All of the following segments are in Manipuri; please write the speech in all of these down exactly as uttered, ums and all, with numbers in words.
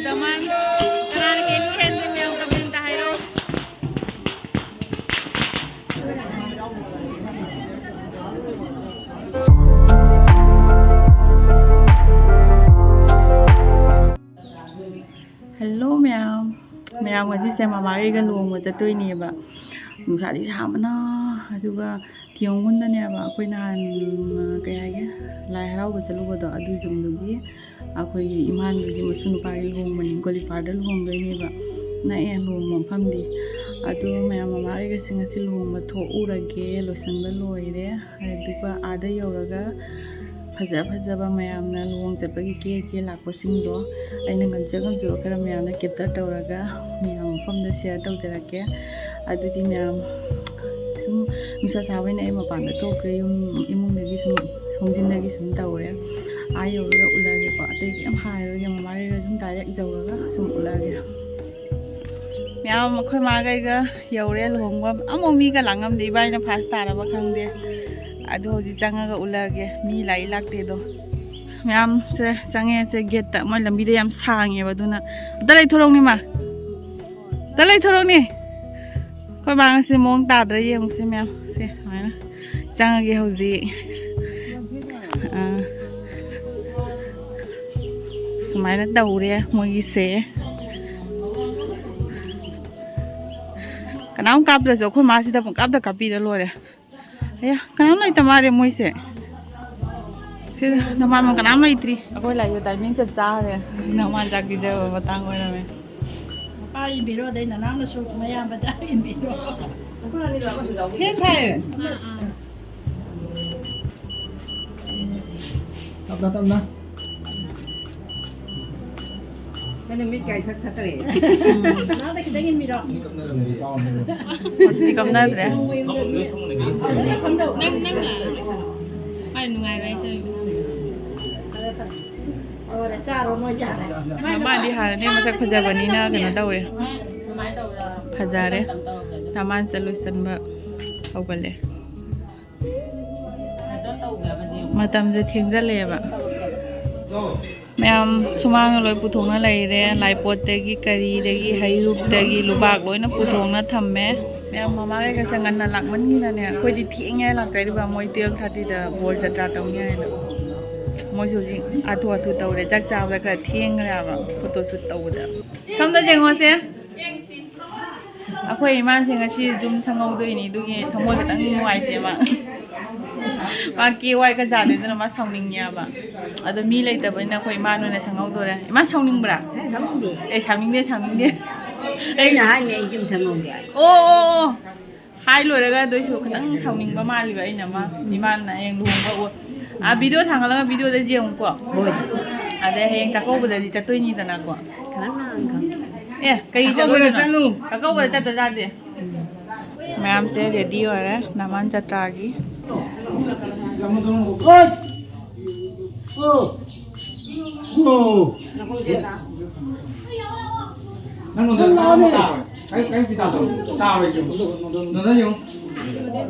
ꯗꯃꯥꯟ, ꯀꯅꯥꯅ ꯀꯦꯟꯕ ꯍꯦꯟꯒꯦ? ꯃꯌꯥꯝ comment ꯇ ꯍꯥꯏꯔꯣ꯫ Hello ꯃꯌꯥꯝ, ꯃꯌꯥꯝ ꯉꯁꯤꯁꯦ ꯃꯃꯥꯒꯩꯒ ꯂꯨꯍꯣꯡꯕ ꯆꯠꯇꯣꯏꯅꯦꯕ꯫ ꯅꯨꯡꯁꯥꯗꯤ ꯁꯥꯕꯅ, ꯑꯗꯨꯒ ꯊꯤꯌꯣꯡꯒꯨꯟꯗꯅꯦꯕ ꯑꯩꯈꯣꯏ ꯅꯍꯥꯟ, ꯀꯩ ꯍꯥꯏꯒꯦ, ꯂꯥꯏ ꯍꯔꯥꯎꯕ ꯆꯠꯂꯨꯕꯗꯣ, ꯑꯗꯨ ꯌꯨꯝꯗꯨꯒꯤ ꯑꯩꯈꯣꯏꯒꯤ ꯏꯃꯥꯟꯗꯨꯒꯤ ꯃꯁꯨ ꯅꯨꯄꯥꯒꯤ ꯂꯨꯍꯣꯡꯕꯅꯤ, ꯒꯣꯂꯤꯄꯥꯔꯗ ꯂꯨꯍꯣꯡꯗꯣꯏꯅꯦꯕ꯫ ꯅꯛꯑꯦ ꯂꯨꯍꯣꯡꯕ ꯃꯐꯝꯗꯤ꯫ ꯑꯗꯨ ꯃꯌꯥꯝ ꯃꯃꯥꯒꯩꯒꯁꯦ ꯉꯁꯤ ꯂꯨꯍꯣꯡꯕ ꯊꯣꯛꯎꯔꯒꯦ, ꯂꯣꯏꯁꯤꯟꯕ ꯂꯣꯏꯔꯦ꯫ ꯑꯗꯨꯒ ꯑꯥꯗ ꯌꯧꯔꯒ ꯐꯖ ꯐꯖꯕ ꯃꯌꯥꯝꯅ ꯂꯨꯍꯣꯡ ꯆꯠꯄꯒꯤ ꯀꯦ ꯀꯦ ꯂꯥꯛꯄꯁꯤꯡꯗꯣ ꯑꯩꯅ ꯉꯝꯖ ꯉꯝꯖꯕ ꯈꯔ ꯃꯌꯥꯝꯅ capture ꯇꯧꯔꯒ ꯃꯌꯥꯝ ꯃꯐꯝꯗ share ꯇꯧꯖꯔꯛꯀꯦ꯫ ꯑꯗꯨꯗꯤ ꯃꯌꯥꯝ ꯁꯨꯝ ꯅꯨꯡꯁꯥ ꯁꯥꯕꯅꯤꯅ ꯑꯩ ꯃꯄꯥꯟꯗ ꯊꯣꯛꯈ꯭ꯔꯦ, ꯌꯨꯝ ꯏꯃꯨꯡꯗꯒꯤ ꯁꯨꯝ, ꯊꯣꯡꯖꯤꯟꯗꯒꯤ ꯁꯨꯝ ꯇꯧꯔꯦ꯫ ꯑꯥ ꯌꯧꯔꯒ ꯎꯠꯂꯛꯑꯒꯦꯀꯣ, ꯑꯇꯩ ꯀꯩꯝ ꯍꯥꯏꯔꯔꯣꯏꯒꯦ, ꯃꯃꯥꯒꯩꯒ ꯁꯨꯝ direct ꯌꯧꯔꯒ ꯁꯨꯝ ꯎꯠꯂꯛꯑꯒꯦ꯫ ꯃꯌꯥꯝ ꯑꯩꯈꯣꯏ ꯃꯥꯒꯩꯒ ꯌꯧꯔꯦ ꯂꯨꯍꯣꯡꯕ꯫ ꯑꯃꯨꯛ ꯃꯤꯒ ꯂꯥꯛꯉꯝꯗꯦ, ꯏꯕꯥꯅꯤꯅ first ꯇꯥꯔꯕ ꯈꯪꯗꯦ꯫ ꯑꯗꯨ ꯍꯧꯖꯤꯛ ꯆꯪꯉꯒ ꯎꯠꯂꯛꯑꯒꯦ, ꯃꯤ ꯂꯥꯛꯏ ꯂꯥꯛꯇꯦꯗꯣ꯫ ꯃꯌꯥꯝꯁꯦ ꯆꯪꯉꯦ꯫ ꯁꯦ gate ꯇ, ꯃꯣꯏ ꯂꯝꯕꯤꯗ ꯌꯥꯝ ꯁꯥꯡꯉꯦꯕ, ꯑꯗꯨꯅ ꯑꯝꯇ ꯂꯩꯊꯣꯔꯛꯎꯅꯦ ꯃꯥ, ꯑꯝꯇ ꯂꯩꯊꯣꯔꯛꯎꯅꯦ꯫ ꯑꯩꯈꯣꯏ ꯃꯥ ꯉꯁꯤ ꯃꯑꯣꯡ ꯇꯥꯗ꯭ꯔꯥ ꯌꯦꯡꯉꯨꯁꯤ ꯃꯌꯥꯝ꯫ ꯁꯦ ꯁꯨꯃꯥꯏꯅ ꯆꯪꯉꯒꯦ ꯍꯧꯖꯤꯛ꯫ ꯑꯥ, ꯁꯨꯃꯥꯏꯅ ꯇꯧꯔꯦ ꯃꯣꯏꯒꯤꯁꯦ꯫ ꯀꯅꯥꯝ ꯀꯥꯞꯇ꯭ꯔꯁꯨ ꯑꯩꯈꯣꯏ ꯃꯥꯁꯤꯗ ꯄꯨꯡꯀꯥꯞꯇ ꯀꯥꯞꯄꯤꯔ ꯂꯣꯏꯔꯦ꯫ ꯑꯌꯥ, ꯀꯅꯥꯝ ꯂꯩꯇ ꯃꯥꯜꯂꯦ ꯃꯣꯏꯁꯦ꯫ ꯁꯤꯗ ꯅꯃꯥꯟꯅꯕ ꯀꯅꯥꯝ ꯂꯩꯇ꯭ꯔꯤ꯫ ꯑꯩꯈꯣꯏ ꯂꯥꯛꯏꯕ timing ꯆꯞ ꯆꯥꯔꯦ꯫ ꯅꯃꯥꯟ ꯆꯥꯛ ꯄꯤꯖꯕ ꯃꯇꯥꯡ ꯑꯣꯏꯔꯝꯃꯦ꯫ ꯃꯄꯥ ꯏꯟꯕꯤꯔꯣ, ꯑꯗꯩ ꯅꯅꯥꯎꯅꯁꯨ ꯃꯌꯥꯝꯕꯗ ꯏꯟꯕꯤꯔꯣ꯫ ꯐꯦꯟ ꯊꯥꯏ꯫ ꯇꯞꯅ ꯇꯞꯅ꯫ ꯅꯪꯅ ꯃꯤꯠ ꯀꯥꯏ ꯊꯛ ꯊꯛꯇ꯭ꯔꯦ꯫ ꯅꯅꯥꯎꯗ ꯈꯤꯇꯪ ꯏꯟꯕꯤꯔꯣ꯫ ꯍꯧꯖꯤꯛꯇꯤ ꯀꯞꯅꯗ꯭ꯔꯦ꯫ ꯅꯪ, ꯅꯪ ꯂꯥꯛꯑꯣ꯫ ꯃꯥ ꯅꯨꯡꯉꯥꯏꯔꯣꯏ ꯍꯥꯏ ꯇꯧꯔꯤꯕ꯫ ꯃꯃꯥꯗꯤ ꯍꯥꯟꯅꯗꯤ ꯃꯁꯛ ꯐꯖꯕꯅꯤꯅ ꯀꯩꯅꯣ ꯇꯧꯔꯦ꯫ ꯐꯖꯔꯦ꯫ ꯅꯃꯥꯟ ꯆꯠ ꯂꯣꯏꯁꯟꯕ ꯍꯧꯒꯠꯂꯦ꯫ ꯃꯇꯝꯁꯦ ꯊꯦꯡꯖꯜꯂꯛꯑꯦꯕ꯫ ꯃꯌꯥꯝ ꯁꯨꯃꯥꯡꯗ ꯂꯣꯏ ꯄꯨꯊꯣꯛꯅ ꯂꯩꯔꯦ꯫ ꯂꯥꯏꯄꯣꯠꯇꯒꯤ, ꯀꯔꯤꯗꯒꯤ, ꯍꯩꯔꯨꯛꯇꯒꯤ, ꯂꯨꯕꯥꯛ ꯂꯣꯏꯅ ꯄꯨꯊꯣꯛꯅ ꯊꯝꯃꯦ꯫ ꯃꯌꯥꯝ ꯃꯃꯥ ꯀꯩꯀꯩꯁꯦ ꯉꯟꯅ ꯂꯥꯛꯃꯟꯒꯤꯅꯅꯦ, ꯑꯩꯈꯣꯏꯗꯤ ꯊꯦꯡꯉꯦ ꯂꯥꯛꯆꯔꯤꯕ꯫ ꯃꯣꯏ twelve thirtyꯗ ꯕꯣꯔ ꯖꯇ꯭ꯔꯥ ꯇꯧꯅꯤ ꯍꯥꯏꯅ꯫ ꯃꯣꯏꯁꯨ ꯍꯧꯖꯤꯛ ꯍꯥꯊꯨ ꯍꯥꯊꯨ ꯇꯧꯔꯦ꯫ ꯆꯥꯛ ꯆꯥꯕꯗ ꯈꯔ ꯊꯦꯡꯈ꯭ꯔꯦꯕ ꯐꯣꯇꯣ ꯁꯨꯠ ꯇꯧꯕꯗ꯫ ꯁꯣꯝꯗ ꯌꯦꯡꯉꯣꯁꯦ꯫ ꯑꯩꯈꯣꯏ ꯏꯃꯥꯁꯦ ꯉꯁꯤ ꯌꯨꯝ ꯁꯪꯍꯧꯗꯣꯏꯅꯤ, ꯑꯗꯨꯒꯤ ꯊꯃꯣꯏ ꯈꯤꯇꯪ ꯅꯨꯡꯉꯥꯏꯇꯦ ꯃꯥ꯫ ꯃꯥ ꯀꯦ ꯋꯥꯏ ꯈꯔ ꯆꯥꯗꯦ, ꯑꯗꯨꯅ ꯃꯥ ꯁꯥꯎꯅꯤꯡꯉꯦꯕ꯫ ꯑꯗꯣ ꯃꯤ ꯂꯩꯇꯕꯅꯤꯅ ꯑꯩꯈꯣꯏ ꯏꯃꯥꯅ ꯑꯣꯏꯅ ꯁꯪꯍꯧꯗꯣꯔꯦ꯫ ꯏꯃꯥ ꯁꯥꯎꯅꯤꯡꯕ꯭ꯔꯥ? ꯑꯦ, ꯁꯥꯎꯅꯤꯡꯗꯦ꯫ ꯑꯦ, ꯁꯥꯎꯅꯤꯡꯗꯦ, ꯁꯥꯎꯅꯤꯡꯗꯦ꯫ ꯑꯩꯅ ꯍꯥꯏꯅꯦ ꯑꯩ ꯌꯨꯝ ꯁꯪꯍꯧꯒꯦ꯫ ꯑꯣ, ꯑꯣ, ꯑꯣ꯫ ꯍꯥꯏ ꯂꯣꯏꯔꯒ ꯑꯗꯨꯏꯁꯨ ꯈꯤꯇꯪ ꯁꯥꯎꯅꯤꯡꯕ ꯃꯥꯜꯂꯤꯕ ꯑꯩꯅ ꯃꯥ꯫ ꯏꯃꯥꯅ ꯍꯌꯦꯡ ꯂꯨꯍꯣꯡꯕ ꯎ-, ꯑꯥ, ꯚꯤꯗꯤꯑꯣ ꯊꯥꯡꯒꯠꯂꯒ ꯚꯤꯗꯤꯑꯣꯗ ꯌꯦꯡꯉꯨꯀꯣ꯫ ꯍꯣꯏ꯫ ꯑꯗꯩ ꯍꯌꯦꯡ ꯆꯥꯛꯀꯧꯕꯗꯗꯤ ꯆꯠꯇꯣꯏꯅꯤꯗꯅꯀꯣ꯫ ꯈꯤꯇꯪ ꯉꯥꯡ ꯈꯪ-, ꯑꯦ, ꯀꯩ ꯆꯥꯛꯀꯧꯕꯗ ꯆꯠꯂꯣꯏꯗꯣꯏꯅꯣ? ꯆꯠꯂꯨ꯫ ꯆꯥꯛꯀꯧꯕꯗ ꯆꯠꯇ ꯌꯥꯗꯦ꯫ ꯃꯌꯥꯝꯁꯦ ꯔꯦꯗꯤ ꯑꯣꯏꯔꯦ ꯗꯥꯃꯥꯟ ꯖꯇ꯭ꯔꯥꯒꯤ꯫ ꯅꯪꯉꯣꯟꯗ ꯇꯥꯔꯣꯏ꯫ ꯀꯔꯤꯝ, ꯀꯔꯤꯝ ꯇꯥꯔꯣꯏ꯫ ꯇꯥꯔꯣꯏ꯫ ꯅꯪ ꯌꯦꯡꯉꯨ꯫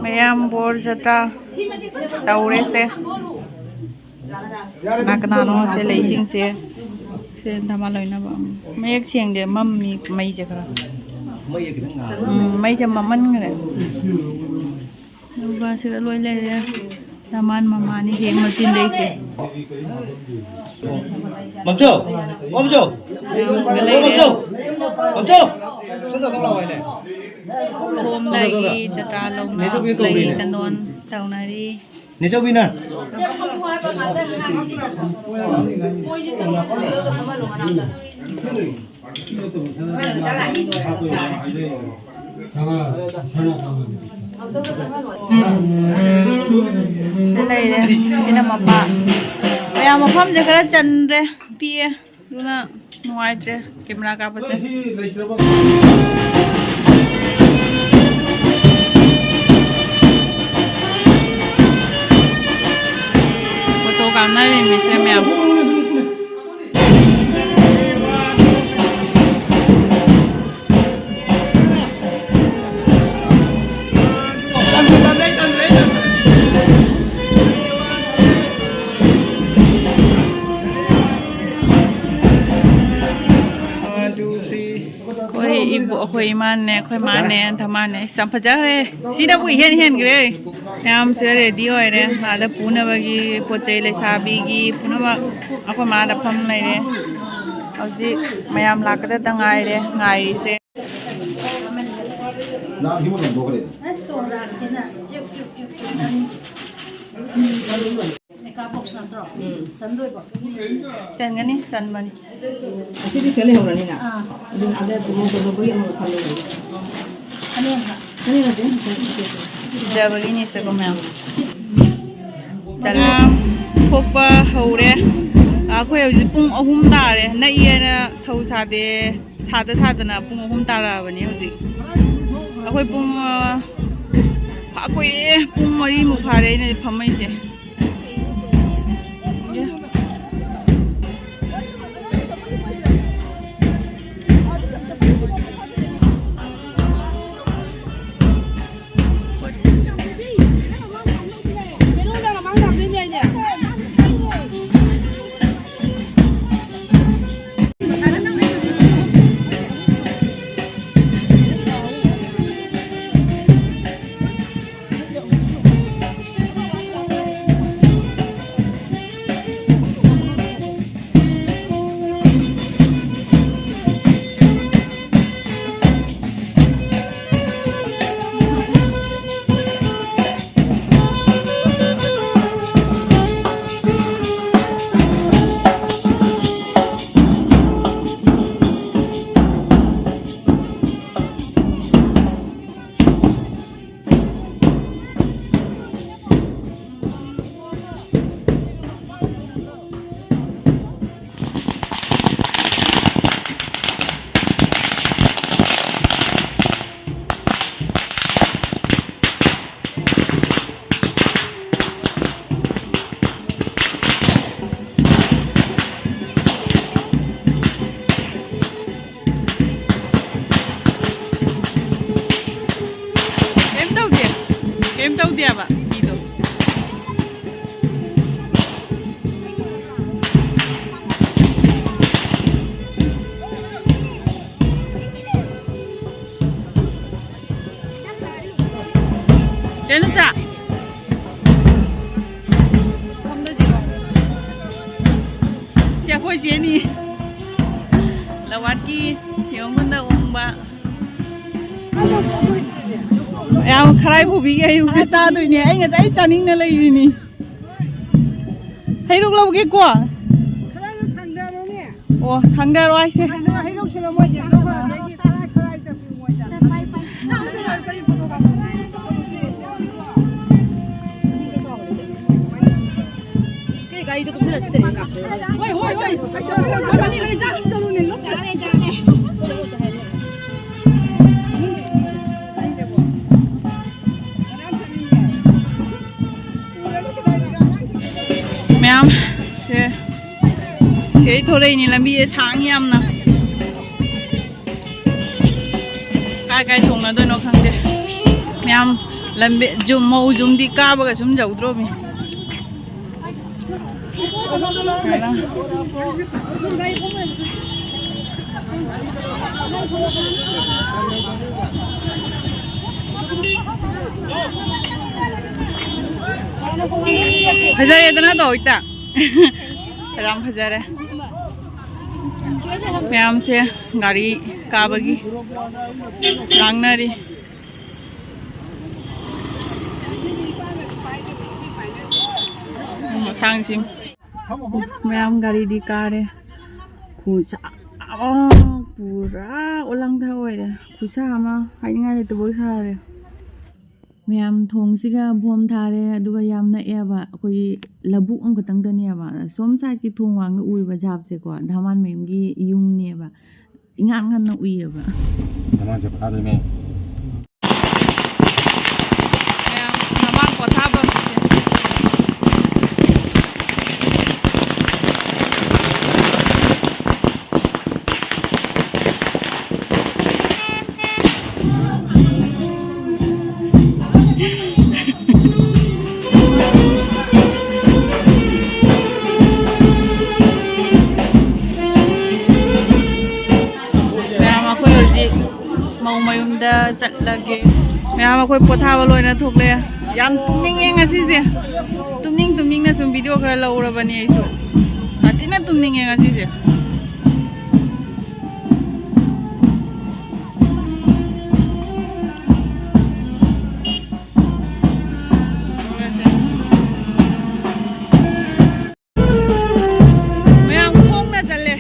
ꯃꯌꯥꯝ ꯕꯣꯔ ꯖꯇ꯭ꯔꯥ ꯇꯧꯔꯦꯁꯦ꯫ ꯀꯅꯥ ꯀꯅꯥꯅꯣ ꯁꯦ ꯂꯩꯁꯤꯡꯁꯦ? ꯁꯦ ꯙꯃꯥ ꯂꯣꯏꯅꯕ꯫ ꯃꯌꯦꯛ ꯁꯦꯡꯗꯦ, ꯃꯝꯃꯤ ꯃꯩꯁꯦ ꯈꯔ꯫ ꯎꯝ, ꯃꯩꯁꯦ ꯃꯝꯃꯟꯈ꯭ꯔꯦ꯫ ꯑꯗꯨꯒ ꯁꯤꯗ ꯂꯣꯏ ꯂꯩꯔꯦ꯫ ꯙꯃꯥꯟ ꯃꯃꯥꯅꯤ ꯍꯦꯛ ꯃꯆꯤꯟꯗꯩꯁꯦ꯫ ꯃꯝꯆꯧ! ꯃꯝꯆꯧ! ꯃꯌꯥꯝ ꯁꯤꯗ ꯂꯩꯔꯦ꯫ ꯃꯝꯆꯧ! ꯃꯝꯆꯧ! ꯁꯣꯝꯗ ꯊꯣꯛꯂꯛꯑꯣ ꯍꯥꯏꯅꯦ꯫ ꯈꯣꯝꯗꯒꯤ ꯖꯇ꯭ꯔꯥ ꯂꯧꯅ ꯂꯩ ꯆꯟꯗꯣꯟ ꯇꯧꯅꯔꯤ꯫ ꯅꯦꯆꯧꯕꯤꯅ꯫ ꯁꯤ ꯂꯩꯔꯦ꯫ ꯁꯤꯅ ꯃꯄꯥ꯫ ꯃꯌꯥꯝ ꯃꯐꯝꯁꯦ ꯈꯔ ꯆꯟꯗ꯭ꯔꯦ, ꯄꯤꯛꯑꯦ꯫ ꯑꯗꯨꯅ ꯅꯨꯡꯉꯥꯏꯇ꯭ꯔꯦ ꯀꯦꯃꯦꯔꯥ ꯀꯥꯞꯄꯁꯦ꯫ ꯐꯣꯇꯣ ꯀꯥꯞꯅꯔꯤꯃꯤꯁꯦ ꯃꯌꯥꯝ꯫ ꯑꯩꯈꯣꯏ ꯏꯃꯥꯅꯦ, ꯑꯩꯈꯣꯏ ꯃꯥꯅꯦ, ꯊꯃꯥꯟꯅꯦ꯫ ꯏꯁ, ꯌꯥꯝ ꯐꯖꯈ꯭ꯔꯦ꯫ ꯁꯤꯅꯕꯨ ꯏꯍꯦꯟ ꯍꯦꯟꯈ꯭ꯔꯦ꯫ ꯃꯌꯥꯝꯁꯦ ꯔꯦꯗꯤ ꯑꯣꯏꯔꯦ꯫ ꯑꯥꯗ ꯄꯨꯅꯕꯒꯤ ꯄꯣꯠ ꯆꯩ, ꯂꯩꯁꯥꯕꯤꯒꯤ ꯄꯨꯝꯅꯃꯛ ꯑꯩꯈꯣꯏ ꯃꯥꯗ ꯐꯝ ꯂꯩꯔꯦ꯫ ꯍꯧꯖꯤꯛ ꯃꯌꯥꯝ ꯂꯥꯛꯀꯗꯕꯗ ꯉꯥꯏꯔꯦ, ꯉꯥꯏꯔꯤꯁꯦ꯫ ꯃꯦꯀꯥ ꯕꯣꯛꯁ ꯅꯠꯇ꯭ꯔꯣ? ꯎꯝ꯫ ꯆꯟꯗꯣꯏꯕ? ꯆꯟꯒꯅꯤ, ꯆꯟꯕꯅꯤ꯫ ꯑꯁꯤꯗꯤ ꯁꯤꯗ ꯂꯩꯍꯧꯔꯅꯤꯅ꯫ ꯑꯥ꯫ ꯑꯗꯨꯅ ꯑꯗ ꯄꯨꯡ ꯇꯔꯨꯛꯇꯒꯤ ꯑꯃꯨꯛ ꯈꯜꯂꯣ꯫ ꯑꯅꯤ ꯑꯃꯈꯛ꯫ ꯑꯅꯤ ꯅꯠꯇꯦ꯫ ꯐꯖꯕꯒꯤꯅꯦ ꯁꯦꯀꯣ ꯃꯌꯥꯝ꯫ ꯆꯠꯂꯣ꯫ ꯃꯌꯥꯝ ꯊꯣꯛꯄ ꯍꯧꯔꯦ꯫ ꯑꯩꯈꯣꯏ ꯍꯧꯖꯤꯛ ꯄꯨꯡ ꯑꯍꯨꯝ ꯇꯥꯔꯦ꯫ ꯅꯛꯏ ꯍꯥꯏꯅ ꯊꯧ ꯁꯥꯗꯦ꯫ ꯁꯥꯗ ꯁꯥꯗꯅ ꯄꯨꯡ ꯑꯍꯨꯝ ꯇꯥꯔꯛꯑꯕꯅꯤ ꯍꯧꯖꯤꯛ꯫ ꯑꯩꯈꯣꯏ ꯄꯨꯡ, ꯑ, ꯐꯥ ꯀꯨꯏꯔꯦ꯫ ꯄꯨꯡ ꯃꯔꯤꯃꯨꯛ ꯐꯥꯔꯦ ꯑꯩꯅ ꯐꯝꯃꯩꯁꯦ꯫ ꯀꯩꯝ ꯇꯧꯗꯦ꯫ ꯀꯩꯝ ꯇꯧꯗꯦꯕ ꯃꯤꯗꯣ꯫ ꯅꯆꯥ꯫ ꯁꯤ ꯑꯩꯈꯣꯏ ꯆꯦꯅꯤ꯫ ꯂꯋꯥꯠꯀꯤ ꯌꯦꯡꯉꯨꯗ ꯑꯣꯡꯕ꯫ ꯌꯥꯝ ꯈꯔꯥꯏ ꯄꯨꯕꯤꯒꯦ, ꯍꯩꯔꯨꯛꯁꯦ ꯆꯥꯗꯣꯏꯅꯦ꯫ ꯑꯩ ꯉꯁꯥꯏ ꯆꯥꯅꯤꯡꯅ ꯂꯩꯔꯤꯅꯤ꯫ ꯍꯩꯔꯨꯛ ꯂꯧꯒꯦꯀꯣ? ꯑꯣ, ꯊꯥꯡꯗꯔꯣ ꯍꯥꯏꯁꯦ꯫ ꯃꯌꯥꯝ ꯁꯦ, ꯁꯤꯗꯩ ꯊꯣꯔꯛꯏꯅꯤ꯫ ꯂꯝꯕꯤꯁꯦ ꯁꯥꯡꯉꯤ ꯌꯥꯝꯅ꯫ ꯀꯥꯏ ꯀꯥꯏ ꯊꯣꯡꯅꯗꯣꯏꯅꯣ ꯈꯪꯗꯦ꯫ ꯃꯌꯥꯝ ꯂꯝꯕꯤ ꯖꯨꯝ, ꯃꯧ ꯖꯨꯝꯗꯤ ꯀꯥꯕꯒ ꯁꯨꯝ ꯌꯧꯗ꯭ꯔꯣꯃꯤ꯫ ꯐꯖꯔꯦꯗꯅ ꯇꯧ ꯏꯇꯥ꯫ ꯌꯥꯝ ꯐꯖꯔꯦ꯫ ꯃꯌꯥꯝꯁꯦ ꯒꯥꯔꯤ ꯀꯥꯕꯒꯤ ꯂꯥꯡꯅꯔꯤ꯫ ꯎꯝ, ꯑꯁꯥꯡꯁꯤꯡ꯫ ꯃꯌꯥꯝ ꯒꯥꯔꯤꯗꯤ ꯀꯥꯔꯦ꯫ ꯈꯨꯁꯥ ꯑꯃ, ꯄꯨꯔꯥ ꯑꯣꯂꯥꯡꯊꯥ ꯑꯣꯏꯔꯦ꯫ ꯈꯨꯁꯥ ꯑꯃ ꯍꯥꯏꯅꯤꯡꯉꯥꯏ ꯂꯩꯇꯕ ꯁꯥꯔꯦ꯫ ꯃꯌꯥꯝ ꯊꯣꯡꯁꯤꯒ ꯕꯣꯝ ꯊꯥꯔꯦ, ꯑꯗꯨꯒ ꯌꯥꯝ ꯅꯛꯑꯦꯕ꯫ ꯑꯩꯈꯣꯏꯒꯤ ꯂꯧꯕꯨꯛ ꯑꯃꯈꯛꯇꯪꯗꯅꯦꯕ꯫ ꯁꯣꯝ ꯁꯥꯏꯠꯀꯤ ꯊꯣꯡ ꯋꯥꯡꯅ ꯎꯔꯤꯕ ꯖꯥꯞꯁꯦꯀꯣ, ꯙꯃꯥꯟꯃꯌꯨꯝꯒꯤ ꯌꯨꯝꯅꯦꯕ꯫ ꯏꯉꯥꯟ ꯉꯟꯅ ꯎꯏꯌꯦꯕ꯫ ꯙꯃꯥꯟꯁꯦ ꯐꯥꯗꯣꯏꯅꯦ꯫ ꯃꯌꯥꯝ ꯙꯃꯥꯟ ꯄꯣꯊꯥꯐꯝꯁꯦ꯫ ꯃꯌꯥꯝ, ꯑꯩꯈꯣꯏ ꯍꯧꯖꯤꯛ ꯃꯧ ꯃꯌꯨꯝꯗ ꯆꯠꯂꯒꯦ꯫ ꯃꯌꯥꯝ, ꯃꯌꯥꯝ ꯑꯩꯈꯣꯏ ꯄꯣꯊꯥꯕ ꯂꯣꯏꯅ ꯊꯣꯛꯂꯦ꯫ ꯌꯥꯝ ꯇꯨꯝꯅꯤꯡꯉꯦ ꯉꯁꯤꯁꯦ꯫ ꯇꯨꯝꯅꯤꯡ ꯇꯨꯝꯅꯤꯡꯅ ꯁꯨꯝ ꯚꯤꯗꯤꯑꯣ ꯈꯔ ꯂꯧꯔꯕꯅꯤ ꯑꯩꯁꯨ꯫ ꯌꯥꯝ ꯊꯤꯅ ꯇꯨꯝꯅꯤꯡꯉꯦ ꯉꯁꯤꯁꯦ꯫ ꯃꯌꯥꯝ ꯈꯣꯡꯅ ꯆꯠꯂꯦ꯫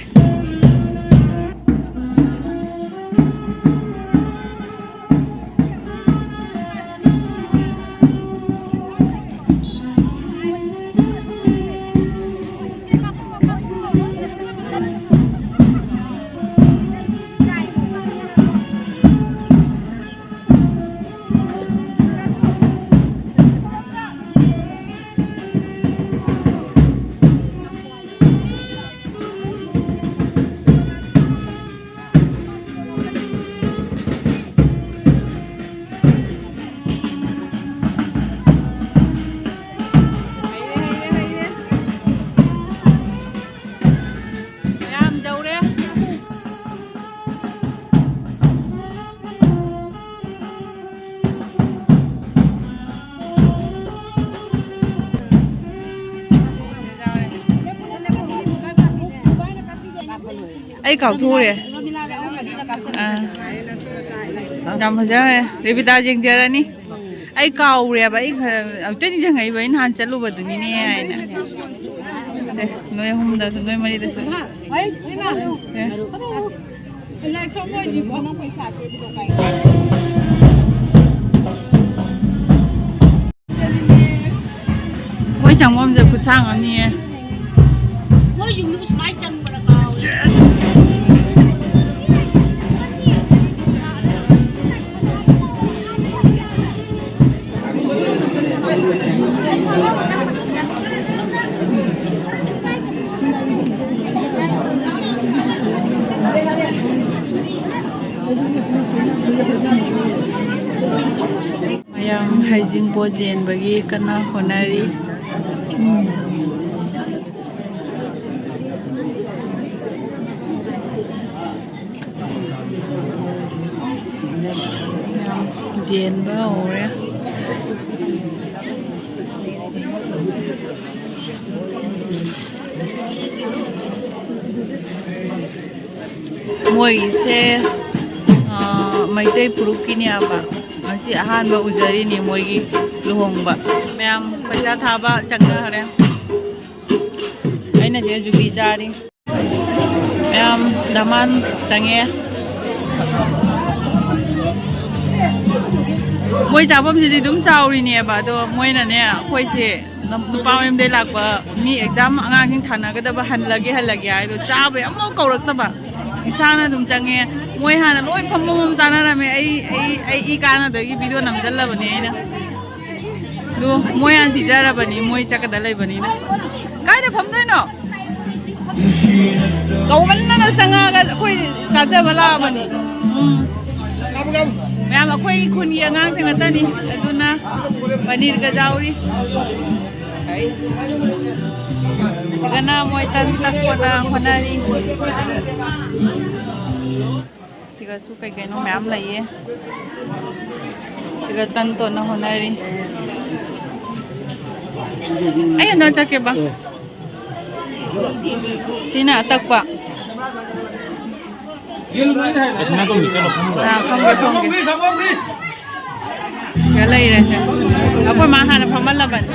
ꯃꯌꯥꯝ ꯌꯧꯔꯦ꯫ ꯑꯩ ꯀꯥꯎꯊꯣꯛꯎꯔꯦ꯫ ꯑꯥ꯫ ꯌꯥꯝ ꯐꯖꯈ꯭ꯔꯦ꯫ ꯔꯦꯕꯤꯇꯥ ꯌꯦꯡꯖꯔꯅꯤ꯫ ꯑꯩ ꯀꯥꯎꯔꯦꯕ꯫ ꯑꯩ ꯈꯔ ꯍꯧꯖꯤꯛꯇ ꯅꯤꯡꯁꯤꯡꯉꯛꯏꯕ꯫ ꯑꯩ ꯅꯍꯥꯟ ꯆꯠꯂꯨꯕꯗꯨꯅꯤꯅꯦ ꯍꯥꯏꯅ꯫ ꯁꯦ, ꯅꯣꯏ ꯑꯍꯨꯝꯗꯁꯨ, ꯅꯣꯏ ꯃꯔꯤꯗꯁꯨ꯫ ꯁꯦ꯫ ꯃꯣꯏ ꯆꯪꯐꯝꯁꯦ ꯈꯨꯠꯁꯥꯡ ꯑꯃꯅꯤꯌꯦ꯫ ꯃꯣꯏ ꯌꯨꯝꯗꯨꯕꯨ ꯁꯨꯃꯥꯏꯅ ꯆꯪꯕ꯭ꯔꯥ ꯀꯥꯎꯔꯦ꯫ ꯃꯌꯥꯝ ꯍꯩꯖꯤꯡꯄꯣꯠ ꯌꯦꯟꯕꯒꯤ ꯀꯟꯅ ꯍꯣꯠꯅꯔꯤ꯫ ꯆꯦꯟꯕ ꯍꯧꯔꯦ꯫ ꯃꯣꯏꯒꯤꯁꯦ, ꯑ, ꯃꯩꯇꯩ ꯐꯨꯔꯨꯞꯀꯤꯅꯦꯕ꯫ ꯉꯁꯤ ꯑꯍꯥꯟꯕ ꯎꯖꯔꯤꯅꯤ ꯃꯣꯏꯒꯤ ꯂꯨꯍꯣꯡꯕ꯫ ꯃꯌꯥꯝ ꯄꯩꯁꯥ ꯊꯥꯕ ꯆꯪꯅꯈ꯭ꯔꯦ꯫ ꯑꯩꯅ ꯁꯤꯗ ꯖꯨꯕꯤ ꯆꯥꯔꯤ꯫ ꯃꯌꯥꯝ ꯗꯃꯥꯟ ꯆꯪꯉꯦ꯫ ꯃꯣꯏ ꯆꯥꯐꯝꯁꯤꯗꯤ ꯑꯗꯨꯝ ꯆꯥꯎꯔꯤꯅꯦꯕ, ꯑꯗꯣ ꯃꯣꯏꯅꯅꯦ ꯑꯩꯈꯣꯏꯁꯦ ꯅꯨꯄꯥ ꯃꯌꯨꯝꯗꯩ ꯂꯥꯛꯄ ꯃꯤ ꯑꯦꯛꯖꯥꯝ ꯑꯉꯥꯡꯁꯤꯡ ꯊꯥꯅꯒꯗꯕ ꯍꯜꯂꯒꯦ ꯍꯜꯂꯒꯦ ꯍꯥꯏꯗꯣ ꯆꯥꯕ ꯑꯃꯐꯥꯎ ꯀꯧꯔꯛꯇꯕ꯫ ꯏꯁꯥꯅ ꯑꯗꯨꯝ ꯆꯪꯉꯦ꯫ ꯃꯣꯏ ꯍꯥꯟꯅ ꯂꯣꯏ ꯐꯝ ꯐꯝ ꯐꯝ ꯆꯥꯅꯔꯝꯃꯦ꯫ ꯑꯩ ꯑꯩ ꯑꯩ ꯏ ꯀꯥꯟꯅꯗꯒꯤ ꯚꯤꯗꯤꯑꯣ ꯅꯝꯁꯤꯜꯂꯕꯅꯦ ꯑꯩꯅ꯫ ꯑꯗꯨ ꯃꯣꯏ ꯍꯥꯟꯅ ꯄꯤꯖꯔꯕꯅꯤ, ꯃꯣꯏ ꯆꯠꯀꯗ ꯂꯩꯕꯅꯤꯅ꯫ ꯀꯥꯏꯗ ꯐꯝꯗꯣꯏꯅꯣ? ꯀꯧꯃꯟꯗꯅ ꯆꯪꯉꯛꯑꯒ ꯑꯩꯈꯣꯏ ꯆꯥꯖꯕ ꯂꯥꯛꯑꯕꯅꯤ꯫ ꯎꯝ꯫ ꯃꯌꯥꯝ ꯑꯩꯈꯣꯏ ꯈꯨꯟꯒꯤ ꯑꯉꯥꯡꯁꯤꯡ ꯉꯥꯛꯇꯅꯤ, ꯑꯗꯨꯅ ꯄꯅꯤꯔꯒ ꯌꯥꯎꯔꯤ꯫ ꯁꯤꯗꯅ ꯃꯣꯏ ꯇꯟ ꯇꯛꯄꯅ ꯍꯣꯠꯅꯔꯤ꯫ ꯁꯤꯒꯁꯨ ꯀꯩ ꯀꯩꯅꯣ ꯃꯌꯥꯝ ꯂꯩꯌꯦ꯫ ꯁꯤꯒ ꯇꯟ ꯇꯣꯠꯅ ꯍꯣꯠꯅꯔꯤ꯫ ꯑꯩ ꯍꯟꯗꯛ ꯆꯠꯀꯦꯕ꯫ ꯁꯤꯅ ꯑꯇꯛꯄ꯫ ꯑꯥ, ꯐꯝꯒꯦ, ꯐꯝꯒꯦ꯫ ꯁꯤꯗ ꯂꯩꯔꯁꯦ꯫ ꯑꯩꯈꯣꯏ ꯃꯥ ꯍꯥꯟꯅ ꯐꯝꯍꯜꯂꯕꯅꯤ꯫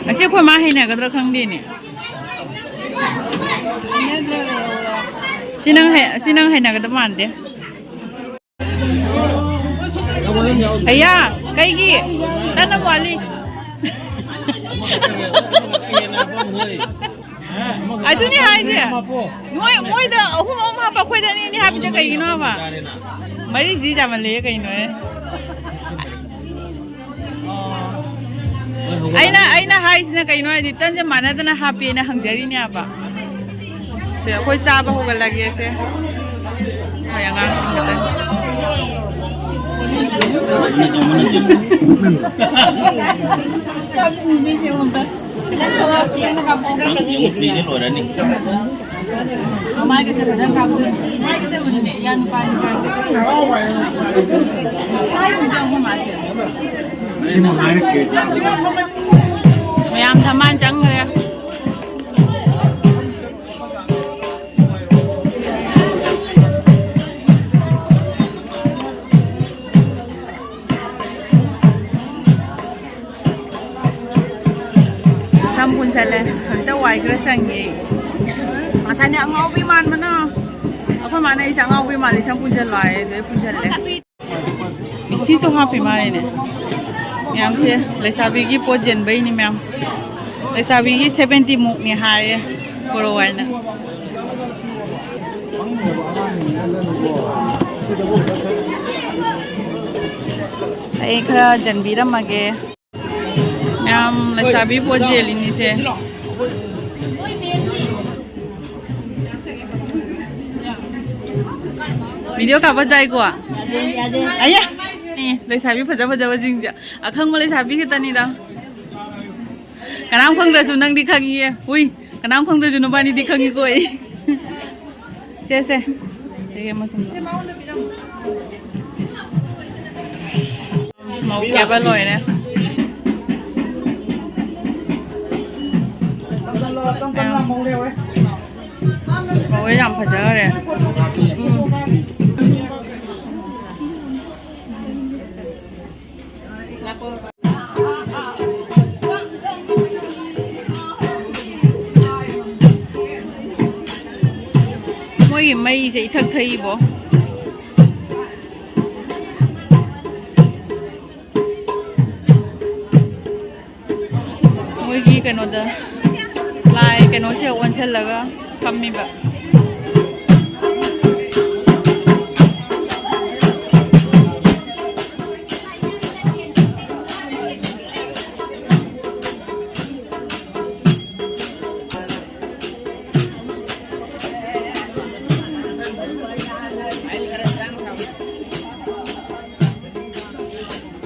ꯑꯁꯤ ꯑꯩꯈꯣꯏ ꯃꯥ ꯍꯩꯅꯒꯗ꯭ꯔꯥ ꯈꯪꯗꯦꯅꯦ꯫ ꯁꯤ ꯅꯪ ꯍꯩ-, ꯁꯤ ꯅꯪ ꯍꯩꯅꯒꯗꯕ ꯃꯥꯟꯗꯦ꯫ ꯑꯌꯥ, ꯀꯩꯒꯤ? ꯇꯟ ꯑꯃ ꯋꯥꯠꯂꯤ꯫ ꯑꯗꯨꯅꯤ ꯍꯥꯏꯁꯦ꯫ ꯃꯣꯏ, ꯃꯣꯏꯗ ꯑꯍꯨꯝ ꯑꯍꯨꯝ ꯍꯥꯞꯄ, ꯑꯩꯈꯣꯏꯗ ꯑꯅꯤ ꯑꯅꯤ ꯍꯥꯞꯄꯤꯁꯦ ꯀꯩꯒꯤꯅꯣ ꯍꯥꯏꯕ? ꯃꯔꯤꯁꯤꯗꯤ ꯌꯥꯝꯃꯜꯂꯦ ꯀꯩꯅꯣꯍꯦ꯫ ꯑꯩꯅ, ꯑꯩꯅ ꯍꯥꯏꯁꯤꯅ ꯀꯩꯅꯣ ꯍꯥꯏꯗꯤ, ꯇꯟꯁꯦ ꯃꯥꯟꯅꯗꯅ ꯍꯥꯞꯄꯦꯅ ꯍꯪꯖꯔꯤꯅꯦꯕ꯫ ꯁꯦ, ꯑꯩꯈꯣꯏ ꯆꯥꯕ ꯍꯧꯒꯠꯂꯒꯦꯁꯦ꯫ ꯃꯣꯏ ꯑꯉꯥꯡꯁꯤꯡꯗ꯫ ꯃꯥꯏꯒꯁꯦ ꯐꯖꯅ ꯀꯥꯞꯄꯨ꯫ ꯃꯥꯏꯒꯗꯕꯅꯤꯅꯦ, ꯏꯌꯥ ꯅꯨꯄꯥ, ꯅꯨꯄꯥ꯫ ꯃꯥꯏꯒꯁꯦ ꯑꯃꯨꯛ ꯃꯥꯁꯦ꯫ ꯃꯌꯥꯝ ꯊꯝꯕꯥꯜ ꯆꯪꯈ꯭ꯔꯦ꯫ ꯁꯝ ꯄꯨꯟꯁꯜꯂꯦ꯫ ꯍꯧꯖꯤꯛꯇ ꯋꯥꯏ ꯈꯔ ꯁꯪꯉꯦ꯫ ꯉꯁꯥꯏꯅꯦ ꯑꯉꯥꯎꯕꯤ ꯃꯥꯟꯕꯅ꯫ ꯑꯩꯈꯣꯏ ꯃꯥꯅ ꯑꯩꯁꯦ ꯑꯉꯥꯎꯕꯤ ꯃꯥꯜꯂꯤ, ꯁꯝ ꯄꯨꯟꯁꯜꯂꯣ ꯍꯥꯏꯌꯦ, ꯑꯗꯨꯗꯩ ꯄꯨꯟꯁꯜꯂꯦ꯫ ꯂꯤꯞꯁꯇꯤꯛꯁꯨ ꯍꯥꯞꯄꯤ ꯃꯥꯜꯂꯦꯅꯦ꯫ ꯃꯌꯥꯝꯁꯦ ꯂꯩꯁꯥꯕꯤꯒꯤ ꯄꯣꯠ ꯌꯦꯟꯕꯩꯅꯤ ꯃꯌꯥꯝ꯫ ꯂꯩꯁꯥꯕꯤꯒꯤ ꯁꯚꯦꯟꯇꯤ ꯃꯨꯛꯅꯤ ꯍꯥꯏꯌꯦ ꯀꯣꯔꯣ ꯍꯥꯏꯅ꯫ ꯑꯩ ꯈꯔ ꯌꯦꯟꯕꯤꯔꯝꯃꯒꯦ꯫ ꯌꯥꯝ ꯂꯩꯁꯥꯕꯤ ꯄꯣꯠ ꯌꯦꯜꯂꯤꯅꯤꯁꯦ꯫ ꯚꯤꯗꯤꯑꯣ ꯀꯥꯞꯄ ꯆꯥꯏꯀꯣ꯫ ꯑꯌꯥ! ꯑꯦ, ꯂꯩꯁꯥꯕꯤ ꯐꯖ ꯐꯖꯕꯁꯤꯡꯁꯦ꯫ ꯑꯈꯪꯕ ꯂꯩꯁꯥꯕꯤ ꯈꯛꯇꯅꯤꯗ꯫ ꯀꯅꯥꯝ ꯈꯪꯗ꯭ꯔꯁꯨ ꯅꯪꯗꯤ ꯈꯪꯉꯤꯌꯦ꯫ ꯍꯨꯏ, ꯀꯅꯥꯝ ꯈꯪꯗ꯭ꯔꯁꯨ ꯅꯕꯥꯅꯤꯗꯤ ꯈꯪꯉꯤꯀꯣ ꯑꯩ꯫ ꯁꯦ, ꯁꯦ꯫ ꯁꯤꯒꯤ ꯑꯃ ꯁꯨꯝ꯫ ꯃꯧ ꯀꯦꯕ ꯂꯣꯏꯔꯦ꯫ ꯃꯧꯁꯦ ꯌꯥꯝ ꯐꯖꯈ꯭ꯔꯦ꯫ ꯎꯝ꯫ ꯃꯣꯏꯒꯤ ꯃꯩꯁꯦ ꯏꯊꯛ ꯊꯛꯏꯕꯣ꯫ ꯃꯣꯏꯒꯤ ꯀꯩꯅꯣꯗ ꯂꯥꯏ ꯀꯩꯅꯣꯁꯦ ꯑꯣꯟꯁꯤꯜꯂꯒ ꯐꯝꯃꯤꯕ꯫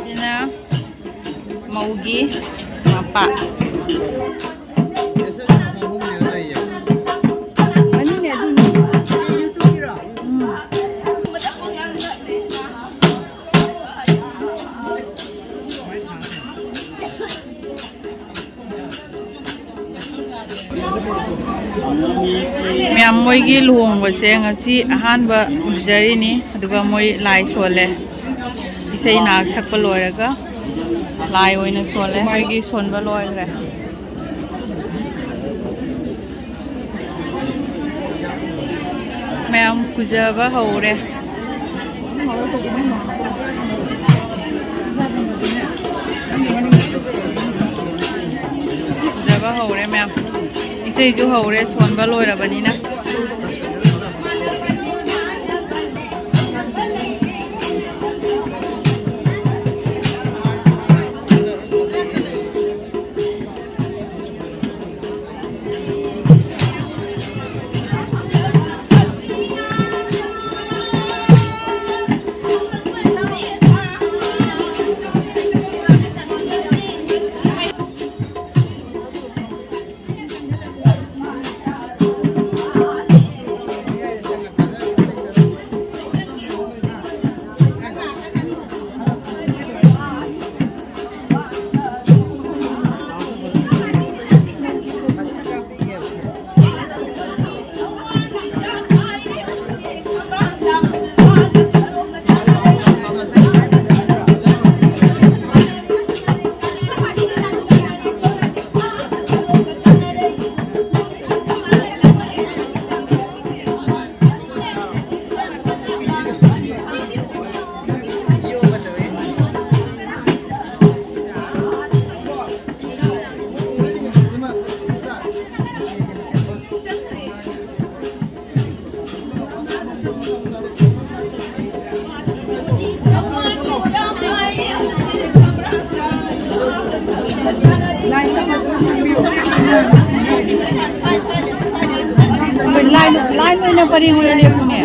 ꯁꯤꯅ ꯃꯧꯒꯤ ꯃꯄꯥ꯫ ꯃꯌꯥꯝ, ꯃꯣꯏꯒꯤ ꯂꯨꯍꯣꯡꯕꯁꯦ ꯉꯁꯤ ꯑꯍꯥꯟꯕ ꯎꯖꯔꯤꯅꯤ꯫ ꯑꯗꯨꯒ ꯃꯣꯏ ꯂꯥꯏ ꯁꯣꯜꯂꯦ꯫ ꯏꯁꯩ ꯅꯍꯥꯛ ꯁꯛꯄ ꯂꯣꯏꯔꯒ ꯂꯥꯏ ꯑꯣꯏꯅ ꯁꯣꯜꯂꯦ꯫ ꯃꯣꯏꯒꯤ ꯁꯣꯟꯕ ꯂꯣꯏꯈ꯭ꯔꯦ꯫ ꯃꯌꯥꯝ ꯄꯨꯖꯕ ꯍꯧꯔꯦ꯫ ꯄꯨꯖꯕ ꯍꯧꯔꯦ ꯃꯌꯥꯝ꯫ ꯏꯁꯩꯁꯨ ꯍꯧꯔꯦ, ꯁꯣꯟꯕ ꯂꯣꯏꯔꯕꯅꯤꯅ꯫ ꯂꯥꯏꯟ, ꯂꯥꯏꯟ ꯑꯣꯏꯅ ꯄꯔꯦꯡ ꯑꯣꯏꯅ ꯂꯦꯞꯄꯨꯅꯦ꯫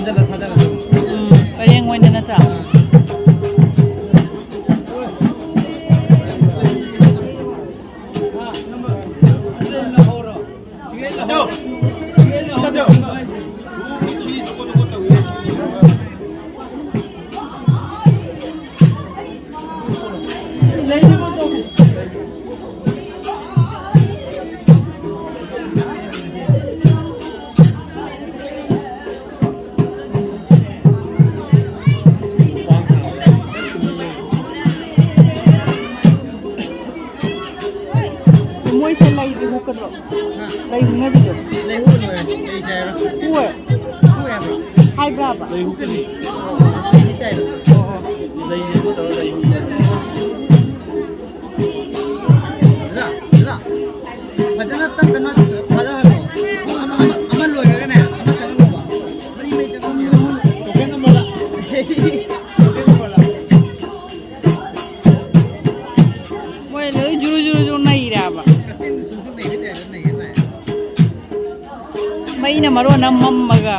ꯎꯝ, ꯄꯔꯦꯡ ꯑꯣꯏꯅ ꯅꯠꯇ꯭ꯔꯥ? ꯂꯩ ꯍꯨꯅꯗ꯭ꯔꯤꯗꯣ꯫ ꯂꯩꯍꯨ ꯂꯣꯏꯔꯦ꯫ ꯂꯩ ꯆꯥꯏꯔꯣ? ꯍꯨꯑꯦ꯫ ꯍꯨꯑꯦ ꯍꯥꯏꯕ꯭ꯔꯣ? ꯍꯥꯏꯕ꯭ꯔꯥꯕ? ꯂꯩꯍꯨ ꯀꯔꯤ? ꯂꯩ ꯆꯥꯏꯔꯣ? ꯑꯣ, ꯑꯣ꯫ ꯂꯩ ꯇꯧꯔ ꯂꯩꯍꯨ꯫ ꯐꯖꯅ ꯇꯞ ꯇꯞꯅ ꯊꯥꯗꯍꯜꯂꯣ꯫ ꯑꯃ, ꯑꯃ, ꯑꯃ ꯂꯣꯏꯔꯒꯅꯦ, ꯑꯃ ꯆꯪꯍꯜꯂꯣꯕ꯫ ꯃꯔꯤ ꯃꯔꯤ ꯆꯪꯍꯜꯂꯣ꯫ ꯇꯣꯀꯦꯟ ꯅꯝꯕꯔꯗ꯫ ꯇꯣꯀꯦꯟ ꯅꯝꯕꯔꯗ꯫ ꯃꯣꯏ ꯂꯣꯏ ꯖꯨꯔꯨ ꯖꯨꯔꯨ ꯖꯨꯔꯨ ꯅꯩꯔꯦꯕ꯫ ꯀꯛꯆꯤꯡꯗ ꯁꯨꯝ ꯁꯨꯝ ꯅꯩꯕꯩ ꯇꯥꯏꯞꯇ ꯅꯩꯌꯦ ꯚꯥꯏ꯫ ꯃꯩꯅ ꯃꯔꯣꯟ ꯑꯃ ꯃꯝꯃꯒ꯫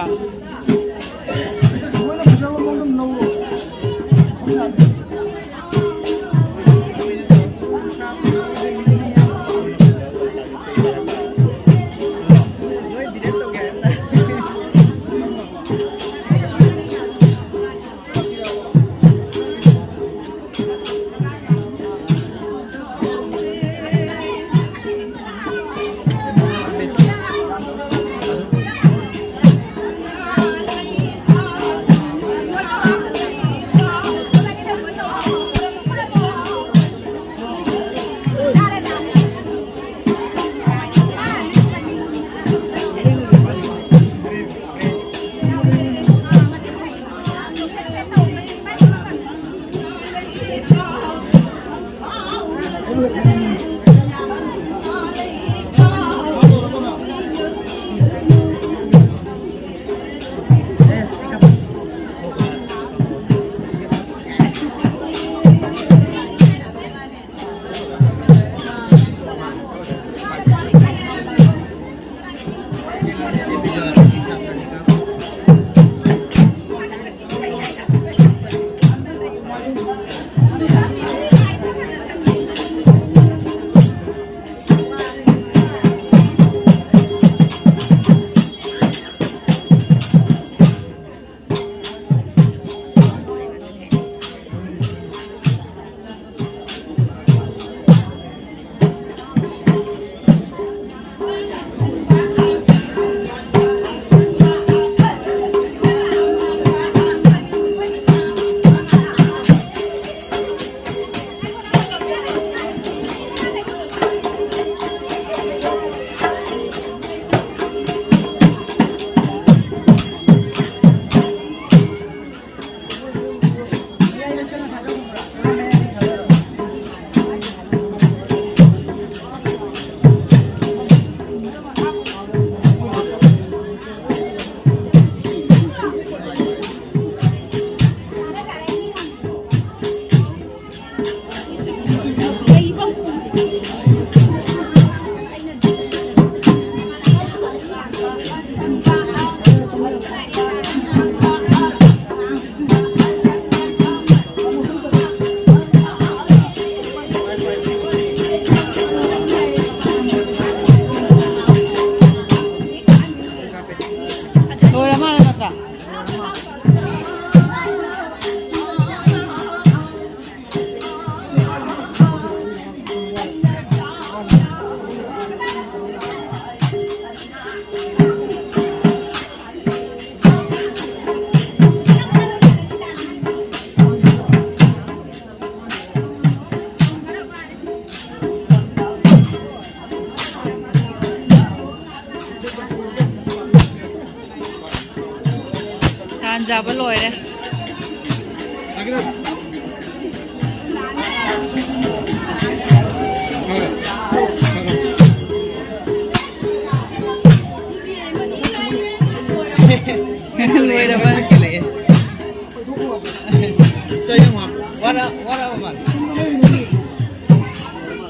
ꯋꯥꯔ-, ꯋꯥꯔꯕ ꯃꯥꯜꯂꯦ꯫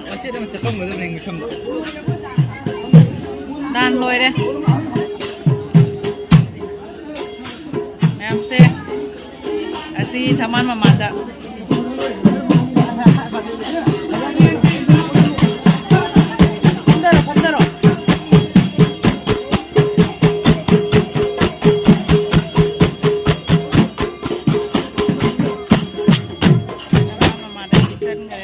ꯃꯆꯦꯠ ꯑꯃ ꯆꯠꯂꯝꯒꯗꯕꯅꯦ ꯉꯛꯁꯝꯗ꯫ ꯗꯥꯟ ꯂꯣꯏꯔꯦ꯫ ꯃꯌꯥꯝꯁꯦ ꯑꯁꯤ ꯊꯝꯕꯥꯜ ꯃꯃꯥꯗ꯫ ꯐꯝꯊꯔꯣ, ꯐꯝꯊꯔꯣ꯫ ꯊꯝꯕꯥꯜ ꯃꯃꯥꯗ ꯆꯪꯈ꯭ꯔꯦ꯫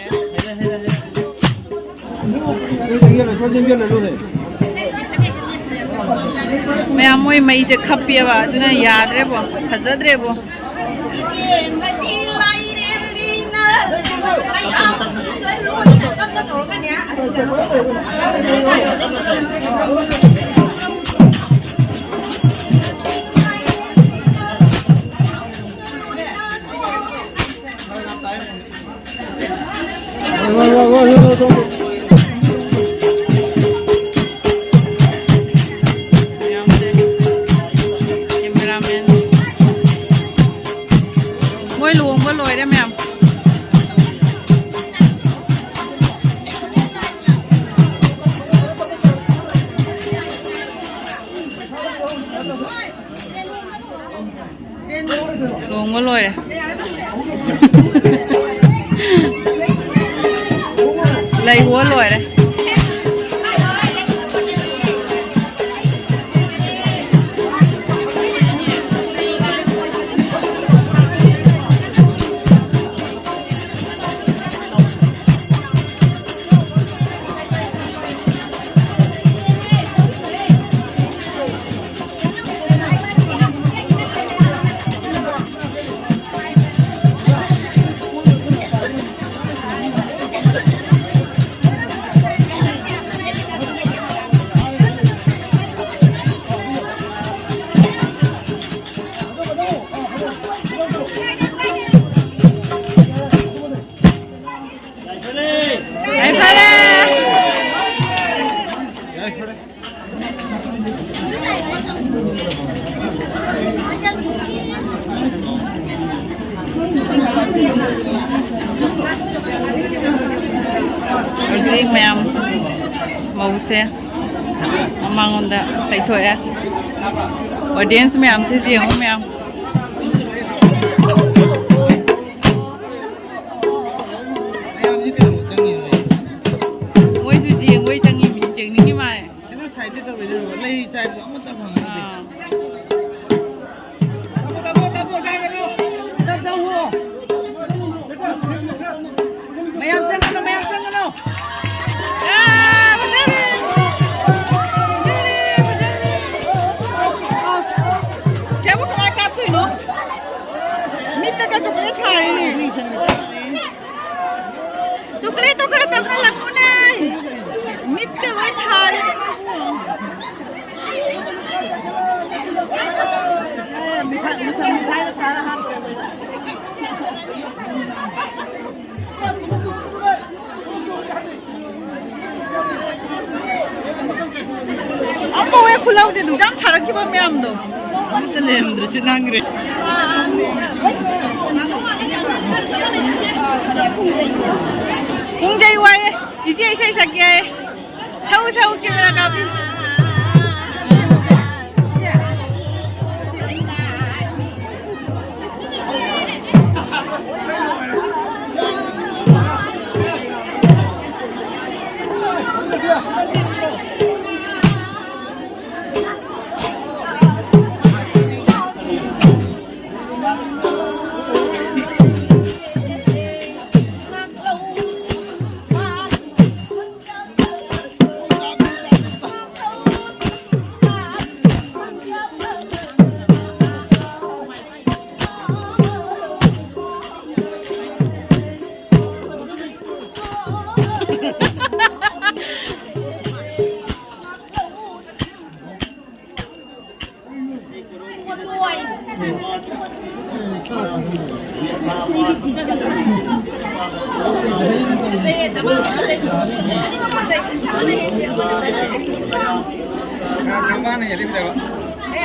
ꯃꯌꯥꯝ ꯃꯣꯏ ꯃꯩꯁꯦ ꯈꯞꯄꯦꯕ, ꯑꯗꯨꯅ ꯌꯥꯗ꯭ꯔꯦꯕꯣ, ꯐꯖꯗ꯭ꯔꯦꯕꯣ꯫ ꯃꯣꯏ ꯂꯨꯍꯣꯡꯕ ꯂꯣꯏꯔꯦ ꯃꯌꯥꯝ꯫ ꯂꯨꯍꯣꯡꯕ ꯂꯣꯏꯔꯦ꯫ ꯂꯩ ꯍꯣ ꯂꯣꯏꯔꯦ꯫ ꯍꯧꯖꯤꯛ ꯃꯌꯥꯝ ꯃꯧꯁꯦ ꯃꯃꯥꯡꯂꯣꯝꯗ ꯂꯩꯊꯣꯛꯑꯦ꯫ Audience ꯃꯌꯥꯝꯁꯦ ꯌꯦꯡꯉꯨ ꯃꯌꯥꯝ꯫ ꯃꯣꯏꯁꯨ ꯌꯦꯡꯕꯩ ꯆꯪꯉꯤ, ꯃꯤ ꯌꯦꯡꯅꯤꯡꯉꯤ ꯃꯥꯜꯂꯦ꯫ ꯑꯩꯅ ꯁꯥꯏꯗ ꯇꯧꯒꯦ ꯇꯧꯔꯒ ꯂꯩ ꯆꯥꯏꯕꯗꯣ ꯑꯃꯠꯇ ꯐꯪꯉꯛꯇꯦ꯫ ꯑꯥ꯫ ꯃꯌꯥꯝ ꯆꯪꯒꯅꯨ, ꯃꯌꯥꯝ ꯆꯪꯒꯅꯨ꯫ ꯑꯥ, ꯐꯖꯔꯦ꯫ ꯐꯖꯔꯦ, ꯐꯖꯔꯦ꯫ ꯁꯤꯕꯨ ꯀꯃꯥꯏ ꯀꯥꯞꯇꯣꯏꯅꯣ? ꯃꯤꯠꯇꯒ ꯆꯣꯀ꯭ꯂꯦꯠ ꯊꯥꯔꯦꯅꯦ꯫ ꯆꯣꯀ꯭ꯂꯦꯠꯇꯣ ꯈꯔ ꯇꯞꯅ ꯂꯪꯉꯨꯅꯦ꯫ ꯃꯤꯠꯀ ꯂꯣꯏ ꯊꯥꯔꯦ꯫ ꯑꯝꯐꯥꯎ ꯍꯦꯛ ꯈꯨꯜꯍꯧꯗꯦ, ꯑꯗꯨꯛ ꯌꯥꯝ ꯊꯥꯔꯛꯈꯤꯕ ꯃꯌꯥꯝꯗꯣ꯫ ꯑꯝꯇ ꯂꯩꯔꯝꯗ꯭ꯔꯁꯨ ꯅꯪꯈ꯭ꯔꯦ꯫ ꯄꯨꯡꯖꯩ ꯋꯥꯏꯌꯦ꯫ ꯏꯆꯦ ꯏꯁꯩ ꯁꯛꯀꯦ ꯍꯥꯏꯌꯦ꯫ ꯁꯛꯎ, ꯁꯛꯎ, camera ꯀꯥꯞꯄꯤ꯫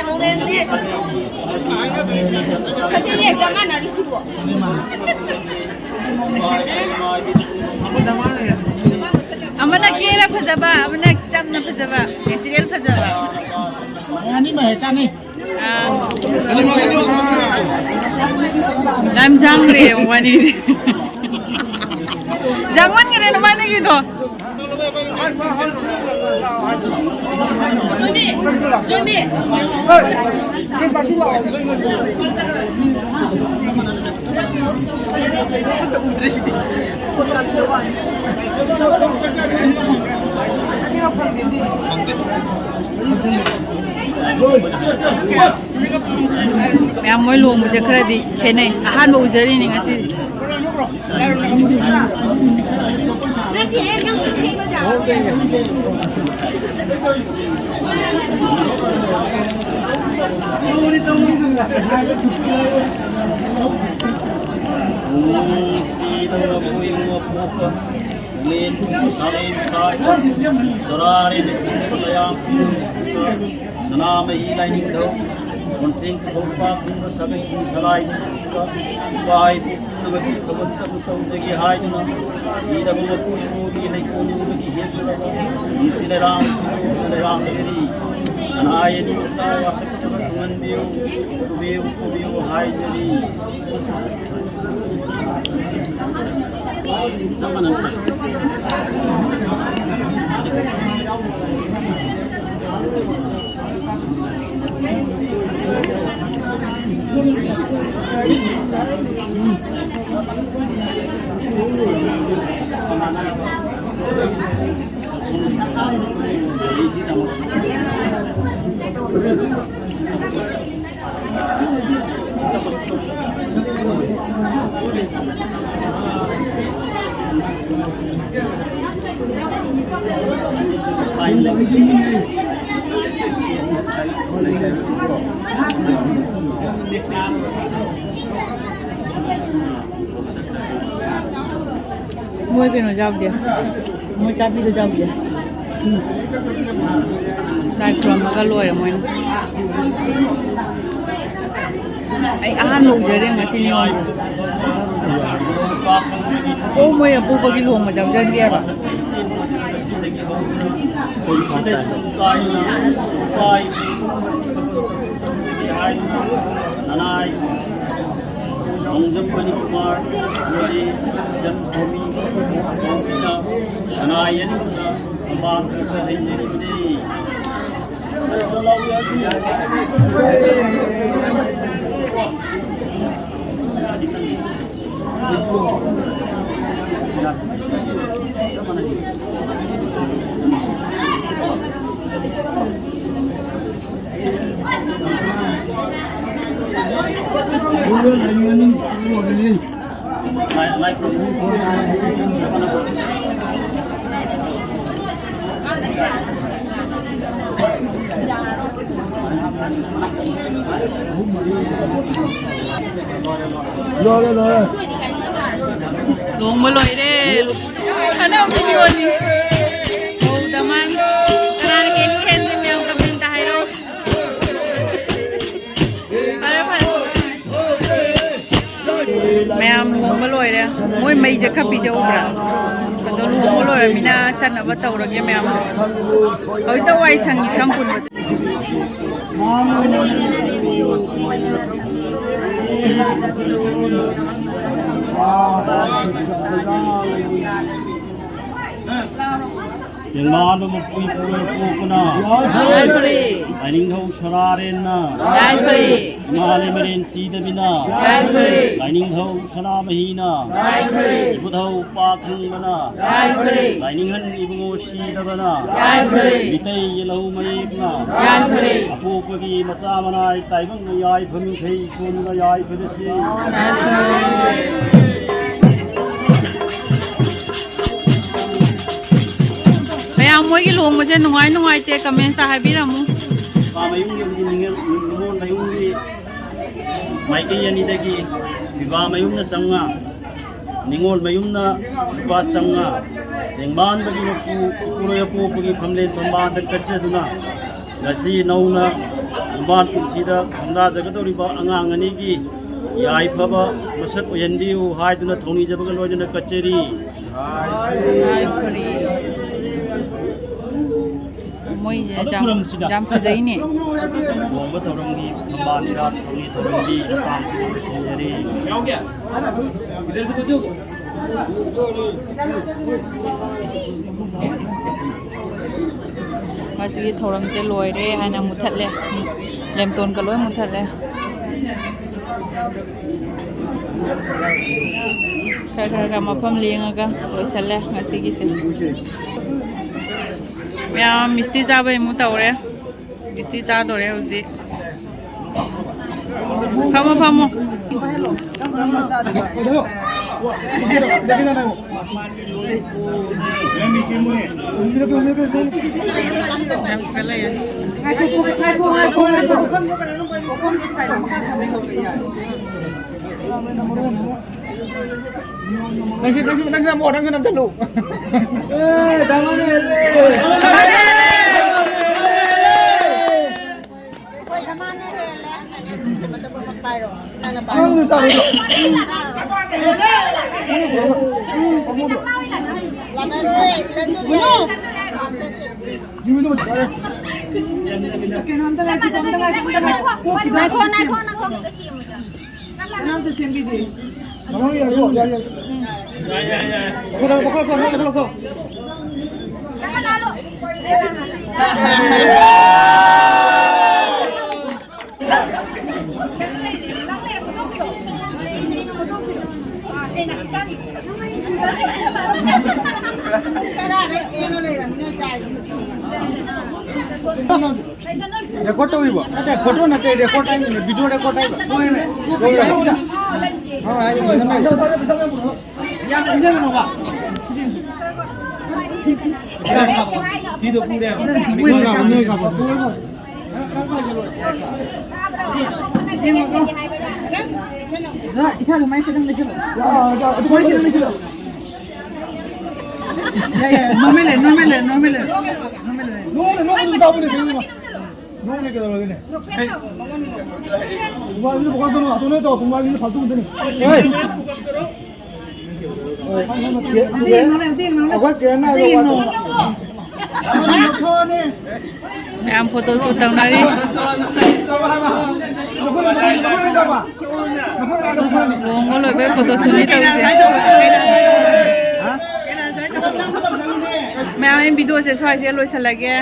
ꯍꯧꯔꯦꯟꯗꯤ꯫ ꯐꯖꯩꯌꯦ, ꯆꯞ ꯃꯥꯟꯅꯔꯤꯁꯤꯕꯣ꯫ ꯑꯃꯅ ꯀꯦꯔ ꯐꯖꯕ, ꯑꯃꯅ ꯆꯝꯅ ꯐꯖꯕ, natural ꯐꯖꯕ꯫ ꯑꯅꯤꯃꯛ ꯍꯦꯛ ꯆꯥꯅꯩ꯫ ꯑꯥ꯫ ꯌꯥꯝ ꯁꯥꯡꯈ꯭ꯔꯦ ꯋꯥꯔꯤꯁꯦ꯫ ꯌꯥꯡꯃꯟꯈ꯭ꯔꯦ ꯅꯕꯥꯅꯤꯒꯤꯗꯣ꯫ ꯃꯌꯥꯝ ꯃꯣꯏ ꯂꯨꯍꯣꯡꯕꯁꯦ ꯈꯔꯗꯤ ꯈꯦꯠꯅꯩ꯫ ꯑꯍꯥꯟꯕ ꯎꯖꯔꯤꯅꯤ ꯉꯁꯤ꯫ ꯁꯤꯗ ꯑꯩꯈꯣꯏ ꯏꯃꯨꯡ ꯑꯄꯣꯛꯄ ꯂꯦꯟ ꯁꯥꯂꯦꯟ ꯁꯥꯠꯄ ꯆꯔꯥꯔꯦꯟꯅ ꯆꯤꯡꯕ ꯂꯌꯥꯝ ꯁꯅꯥꯃꯍꯤ ꯂꯥꯏꯅꯤꯡꯊꯧ ꯀꯣꯟꯁꯦꯡ ꯈꯨꯗꯣꯝꯄꯥꯛꯀꯨꯝꯕ ꯁꯥꯒꯩꯒꯤ ꯁꯂꯥꯏ ꯏꯄꯥ ꯏꯄꯨ ꯄꯨꯝꯅꯃꯛꯀꯤ ꯊꯧꯒꯠꯇꯕꯨ ꯇꯧꯖꯒꯦ ꯍꯥꯏꯗꯨꯅ ꯁꯤꯗꯕ ꯃꯄꯨ ꯏꯄꯨꯒꯤ ꯂꯩꯀꯣꯜ ꯅꯤꯡꯕꯒꯤ ꯍꯦꯟꯗꯨꯅ ꯅꯨꯡꯁꯤ ꯂꯩꯔꯥꯡ ꯂꯩꯔꯥꯡ ꯂꯩꯔꯤ꯫ ꯀꯅꯥ ꯌꯦꯡꯗꯨꯅ ꯋꯥꯁꯛꯇꯕ ꯇꯨꯡꯍꯟꯕꯤꯌꯨ, ꯄꯨꯕꯤꯌꯨ, ꯄꯨꯕꯤꯌꯨ ꯍꯥꯏꯖꯔꯤ꯫ ꯆꯞ ꯃꯥꯟꯅꯅ ꯁꯥꯏ꯫ ꯃꯣꯏ ꯀꯩꯅꯣ ꯌꯥꯎꯗꯦ꯫ ꯃꯣꯏ ꯆꯥꯕꯤꯗꯣ ꯌꯥꯎꯗꯦ꯫ ꯂꯥꯏ ꯈꯨꯔꯝꯃꯒ ꯂꯣꯏꯔꯦ ꯃꯣꯏꯅ꯫ ꯑꯩ ꯑꯍꯥꯟꯕ ꯎꯖꯔꯦ ꯉꯁꯤ ꯅꯤꯉꯣꯜ꯫ ꯑꯣ, ꯃꯣꯏ ꯑꯄꯣꯛꯄꯒꯤ ꯂꯨꯍꯣꯡꯕ ꯌꯥꯎꯖꯗ꯭ꯔꯤꯑꯕ꯫ ꯅꯅꯥꯏ ꯈꯣꯡꯖꯝ ꯃꯅꯤꯀꯨꯃꯥꯔ ꯑꯃꯗꯤ ꯏꯆꯝ ꯁꯣꯃꯤ ꯅꯅꯥꯏ ꯑꯅꯤꯃꯛꯇ ꯃꯄꯥꯟ ꯁꯨꯠꯇ ꯂꯩꯖꯔꯤꯕꯅꯤ꯫ ꯂꯣꯏꯔꯦ, ꯂꯣꯏꯔꯦ꯫ ꯂꯨꯍꯣꯡꯕ ꯂꯣꯏꯔꯦ꯫ ꯍꯔꯥꯎꯕꯒꯤ ꯋꯥꯅꯤ꯫ ꯍꯧꯗ ꯃꯥꯜꯂꯤ꯫ ꯀꯅꯥꯅ ꯀꯦꯟꯗꯤ ꯍꯦꯟꯒꯦ ꯃꯌꯥꯝ comment ꯇ ꯍꯥꯏꯔꯛꯑꯣ꯫ ꯐꯔꯦ, ꯐꯔꯦ꯫ ꯃꯌꯥꯝ ꯂꯨꯍꯣꯡꯕ ꯂꯣꯏꯔꯦ꯫ ꯃꯣꯏ ꯃꯩꯁꯦ ꯈꯔ ꯄꯤꯖꯧꯕ꯭ꯔꯥ? ꯑꯗꯣ ꯂꯨꯍꯣꯡꯕ ꯂꯣꯏꯔꯃꯤꯅ ꯆꯠꯅꯕ ꯇꯧꯔꯒꯦ ꯃꯌꯥꯝ꯫ ꯍꯧꯖꯤꯛꯇ ꯋꯥꯏ ꯁꯪꯉꯤ ꯁꯝ ꯄꯨꯟꯕꯗ꯫ ꯌꯦꯡꯃꯥꯟꯕ ꯃꯄꯨꯏ ꯄꯨꯔꯣꯏ ꯄꯣꯛꯄꯅ꯫ ꯌꯥꯏꯐꯔꯦ꯫ ꯂꯥꯏꯅꯤꯡꯊꯧ ꯁꯅꯥꯔꯦꯟꯅ꯫ ꯌꯥꯏꯐꯔꯦ꯫ ꯏꯃꯥ ꯂꯩꯃꯔꯦꯟ ꯁꯤꯗꯕꯤꯅ꯫ ꯌꯥꯏꯐꯔꯦ꯫ ꯂꯥꯏꯅꯤꯡꯊꯧ ꯁꯅꯥꯃꯍꯤꯅ꯫ ꯌꯥꯏꯐꯔꯦ꯫ ꯏꯕꯨꯙꯧ ꯄꯥꯛ ꯊꯪꯕꯅ꯫ ꯌꯥꯏꯐꯔꯦ꯫ ꯂꯥꯏꯅꯤꯡꯍꯟ ꯏꯕꯨꯡꯉꯣ ꯁꯤꯗꯕꯅ꯫ ꯌꯥꯏꯐꯔꯦ꯫ ꯃꯤꯇꯩ ꯌꯦꯜꯍꯧ ꯃꯌꯦꯛꯅ꯫ ꯌꯥꯏꯐꯔꯦ꯫ ꯑꯄꯣꯛꯄꯒꯤ ꯃꯆꯥ ꯃꯅꯥꯏ ꯇꯥꯏꯕꯪꯅ ꯌꯥꯏꯐ ꯃꯤꯈꯩ ꯁꯣꯟꯕ ꯌꯥꯏꯐꯔꯁꯤ꯫ ꯃꯌꯥꯝ ꯃꯣꯏꯒꯤ ꯂꯨꯍꯣꯡꯕꯁꯦ ꯅꯨꯡꯉꯥꯏ ꯅꯨꯡꯉꯥꯏꯇꯦ comment ꯇ ꯍꯥꯏꯕꯤꯔꯝꯃꯨ꯫ ꯅꯨꯄꯥ ꯃꯌꯨꯝꯒꯤ ꯑꯃꯗꯤ ꯅꯤꯉꯣꯜ, ꯅꯤꯉꯣꯜ ꯃꯌꯨꯝꯒꯤ ꯃꯥꯏꯀꯩ ꯑꯅꯤꯗꯒꯤ ꯄꯤꯕꯥ ꯃꯌꯨꯝꯅ ꯆꯥꯝꯃꯉꯥ, ꯅꯤꯉꯣꯜ ꯃꯌꯨꯝꯅ ꯂꯨꯄꯥ ꯆꯥꯝꯃꯉꯥ, ꯇꯦꯡꯕꯥꯟꯕꯒꯤ ꯃꯄꯨ ꯏꯄꯨꯔꯣꯏ ꯑꯄꯣꯛꯄꯒꯤ ꯐꯝꯂꯦꯟ ꯐꯝꯕꯥꯜꯗ ꯀꯠꯆꯗꯨꯅ, ꯉꯁꯤ ꯅꯧꯅ ꯌꯨꯝꯕꯥꯟ ꯄꯨꯟꯁꯤꯗ ꯈꯣꯡꯗꯥꯖꯒꯗꯧꯔꯤꯕ ꯑꯉꯥꯡ ꯑꯅꯤꯒꯤ ꯌꯥꯏꯐꯕ ꯃꯁꯛ ꯑꯣꯏꯍꯟꯕꯤꯌꯨ ꯍꯥꯏꯗꯨꯅ ꯊꯧꯅꯤꯖꯕꯒ ꯂꯣꯏꯅꯅ ꯀꯠꯆꯔꯤ꯫ ꯃꯣꯏꯁꯦ ꯑꯗꯣ ꯌꯥꯝ, ꯈꯨꯔꯨꯝꯁꯤꯗ꯫ ꯌꯥꯝ ꯐꯖꯩꯅꯦ꯫ ꯂꯨꯍꯣꯡꯕ ꯊꯧꯔꯝꯒꯤ ꯐꯝꯕꯥꯜ ꯏꯔꯥꯠ ꯊꯧꯔꯤ ꯊꯧꯔꯝꯒꯤ ꯃꯇꯥꯡꯁꯤꯗ ꯂꯣꯏꯁꯤꯟꯖꯔꯤ꯫ ꯉꯁꯤꯒꯤ ꯊꯧꯔꯝꯁꯦ ꯂꯣꯏꯔꯦ ꯍꯥꯏꯅ ꯃꯨꯊꯠꯂꯦ꯫ ꯂꯦꯝꯇꯣꯟꯒ ꯂꯣꯏ ꯃꯨꯊꯠꯂꯦ꯫ ꯈꯔ ꯈꯔ ꯈꯔ ꯃꯐꯝ ꯂꯦꯡꯉꯒ ꯂꯣꯏꯁꯜꯂꯦ ꯉꯁꯤꯒꯤꯁꯦ꯫ ꯃꯌꯥꯝ ꯃꯤꯁꯇꯤ ꯆꯥꯕꯩ ꯑꯃꯨꯛ ꯇꯧꯔꯦ꯫ ꯃꯤꯁꯇꯤ ꯆꯥꯗꯣꯔꯦ ꯍꯧꯖꯤꯛ꯫ ꯐꯝꯃꯣ, ꯐꯝꯃꯣ꯫ ꯌꯥꯝ ꯁꯤꯠꯀꯠꯂꯛꯑꯦ꯫ ꯅꯪꯁꯨ, ꯅꯪꯁꯨ, ꯅꯪꯁꯨ ꯅꯝꯃꯣ, ꯅꯪꯁꯨ ꯅꯝꯁꯤꯜꯂꯨ꯫ ꯑꯦ, ꯗꯃꯥꯅ ꯍꯦꯜꯂꯦ꯫ ꯑꯩꯈꯣꯏ ꯗꯃꯥꯅ ꯍꯦꯜꯂꯦ꯫ ꯄꯥꯏꯔꯣ꯫ ꯅꯪꯅ ꯄꯥꯏꯔꯣ꯫ ꯅꯪꯁꯨ ꯆꯥꯔꯣ꯫ ꯂꯥꯟꯅꯔꯣꯏ, ꯏꯔꯟꯗꯨꯔꯤ꯫ ꯀꯩꯅꯣꯝꯇ ꯉꯥꯏꯈꯣ, ꯑꯝꯇ ꯉꯥꯏꯈꯣ, ꯑꯝꯇ ꯉꯥꯏꯈꯣ꯫ ꯉꯥꯏꯈꯣ, ꯉꯥꯏꯈꯣ, ꯉꯥꯏꯈꯣ꯫ ꯀꯅꯥꯝꯇ ꯁꯦꯝꯕꯤꯗꯦ꯫ ꯌꯥꯏ, ꯌꯥꯏ, ꯌꯥꯏ꯫ ꯃꯈꯥ ꯇꯥꯔꯣ, ꯃꯈꯥ ꯇꯥꯔꯣ, ꯃꯈꯥ ꯇꯥꯔꯣ꯫ ꯔꯦꯀꯣꯔꯗ ꯇꯧꯔꯤꯕꯣ? ꯅꯠꯇꯦ, ꯐꯣꯇꯣ ꯅꯠꯇꯦ, record time, video record time. ꯌꯥꯝ ꯏꯟꯖꯟꯒꯅꯣꯕ꯫ ꯐꯤꯗꯣ ꯄꯨꯔꯦ꯫ ꯏꯁꯥꯗ ꯃꯥꯏ ꯈꯤꯇꯪ ꯂꯩꯁꯤꯜꯂꯣ꯫ ꯑꯗꯨꯃꯥꯏꯅ ꯈꯤꯇꯪ ꯂꯩꯁꯤꯜꯂꯣ꯫ ꯌꯥꯏ, ꯌꯥꯏ, ꯅꯣꯔꯃꯦꯜ ꯂꯩ, ꯅꯣꯔꯃꯦꯜ ꯂꯩ, ꯅꯣꯔꯃꯦꯜ ꯂꯩ, ꯅꯣꯔꯃꯦꯜ ꯂꯩ꯫ ꯅꯣꯡꯅꯦ, ꯅꯣꯡꯅꯦ, ꯅꯣꯡꯅꯦ, ꯅꯣꯡꯅꯦ, ꯀꯩꯗꯧꯔꯒꯦꯅꯦ? ꯅꯣꯡꯅꯦ, ꯀꯩꯗꯧꯔꯒꯦꯅꯦ? ꯍꯩ꯫ ꯃꯣꯕꯥꯏꯜꯁꯤꯗ ꯐꯣꯀꯁ ꯇꯧꯅꯨ, ꯑꯁꯣꯝꯗ ꯇꯧ, ꯃꯣꯕꯥꯏꯜꯁꯤꯗ ꯐꯥꯜꯇꯨ ꯉꯥꯛꯇꯅꯤ꯫ ꯍꯩ꯫ ꯑꯩꯈꯣꯏ ꯀꯤꯔꯟꯅ ꯍꯥꯏꯕ ꯋꯥꯗꯣ꯫ ꯃꯌꯥꯝ ꯐꯣꯇꯣ ꯁꯨꯠ ꯇꯧꯅꯔꯤ꯫ ꯂꯨꯍꯣꯡꯕ ꯂꯣꯏꯕꯩ ꯐꯣꯇꯣ ꯁꯨꯠꯅꯤ ꯇꯧꯔꯤꯁꯦ꯫ ꯃꯌꯥꯝ, ꯑꯩ ꯚꯤꯗꯤꯑꯣꯁꯦ ꯁ꯭ꯋꯥꯏꯁꯦ ꯂꯣꯏꯁꯤꯜꯂꯒꯦ꯫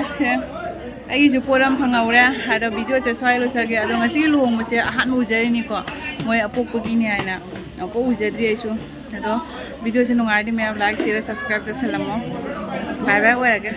ꯑꯩꯒꯤꯁꯨ ꯄꯣꯠ ꯑꯃ ꯐꯪꯍꯧꯔꯦ꯫ ꯑꯗꯣ ꯚꯤꯗꯤꯑꯣꯁꯦ ꯁ꯭ꯋꯥꯏ ꯂꯣꯏꯁꯤꯜꯂꯒꯦ꯫ ꯑꯗꯣ ꯉꯁꯤꯒꯤ ꯂꯨꯍꯣꯡꯕꯁꯦ ꯑꯍꯥꯟꯕ ꯎꯖꯔꯤꯅꯤꯀꯣ꯫ ꯃꯣꯏ ꯑꯄꯣꯛꯄꯒꯤꯅꯤ ꯍꯥꯏꯅ꯫ ꯑꯃꯨꯛꯐꯥꯎ ꯎꯖꯗ꯭ꯔꯤ ꯑꯩꯁꯨ꯫ ꯑꯗꯣ ꯚꯤꯗꯤꯑꯣꯁꯦ ꯅꯨꯡꯉꯥꯏꯔꯗꯤ ꯃꯌꯥꯝ like, share, subscribe ꯇꯧꯁꯜꯂꯝꯃꯣ꯫ Bye bye ꯑꯣꯏꯔꯒꯦ꯫